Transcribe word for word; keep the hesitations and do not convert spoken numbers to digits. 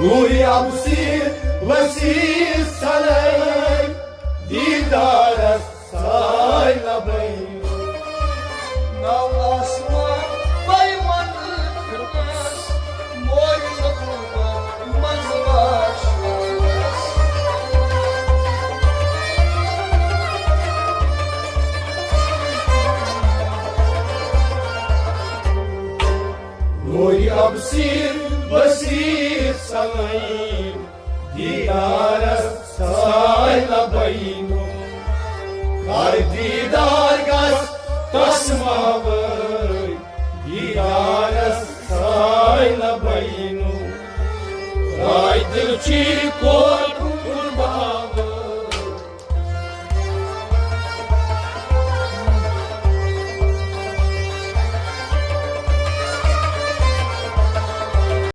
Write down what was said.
روحی ابصیر وسیع سلام، دیدارس سائے لبیک۔ نو آسمان پیمن پھرنس، موج لطیفہ منز واش۔ روحی ابصیر وسیع سلام، دیدارس سائے لبیک۔ کر دیدار گژھ تس ماوٲے، دیدارس سائے لبیک۔ راے دل چی کوٹ